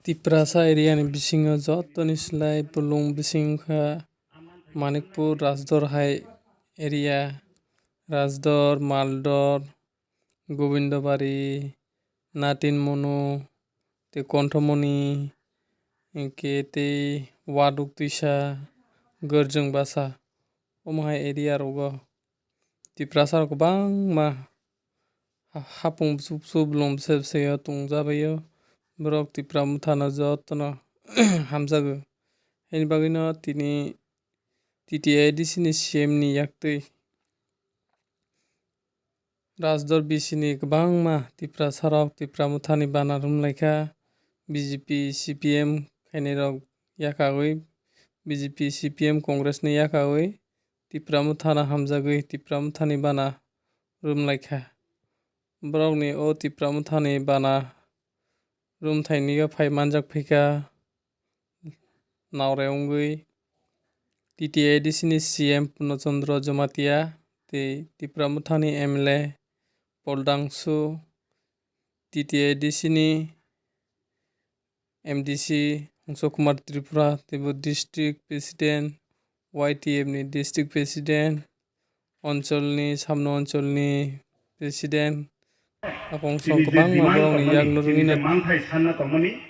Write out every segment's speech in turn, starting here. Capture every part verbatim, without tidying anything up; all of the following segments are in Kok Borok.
Tiprasa area ni bisingo jottoni slai bwlwng bising wngkha Manikpur, Rajdor hai area, Rajdor, Maldor, Gobindobari, Natin Monu, tei Konthomoni, hinkhe tei Waduk Twisa, Gorjwng Basa, omo hai area rogo Tiprasa rok kwbangma ha-, hapung bwswk bwswk bwlwng bwsai bwsaio tongjabaio. Borok Tipra Mothano jotono hamjago. Haini bagwino tini T T A D C ni C M ni yaktwi Rajdor B C ni kwbangma Tiprasa rok Tipra Mothani bana rwmlaikha. B J P, C P M khainairok yakagwi, B J P, C P M, Congress ni yakagwi Tipra Mothano hamjagwi Tipra Mothani bana rwmlaikha. Borokni o Tipra Mothani bana rwmthainio phai manjak phaikha naorai wngwi T T A D C ni C M Purno Chandra Jamatia tei Tipra Mothani M L A Paul Dangsu, T T A D C ni M D C Hongso Kumar Tripura, teibo District President, Y T F ni District President, Oncholni, Samno Oncholni President, apongsong kwbangma borokni yakno rwngwi nai. Manthai sanna tongmani,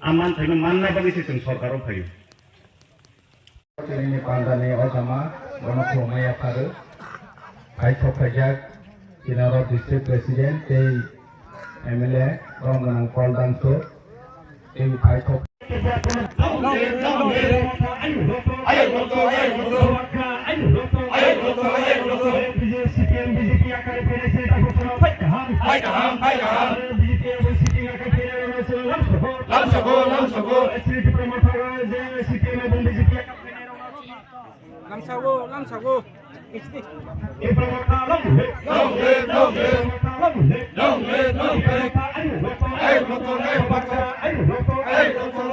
a manthaino manna bagwi se chwng sorkaro phaio. Chini pandani o jama bono khulumui yapharu. Phai thok phaijak Kinaro District President tei M L A rong gwnang Paul Dangsu tei phai thok. Lamsago, lamsago. Lamsago, lamsago. Long live, long live. Long live, long live. Long live, long live. Ayuk Lothor, ayuk Baksa. Ayuk Lothor, ayuk Baksa.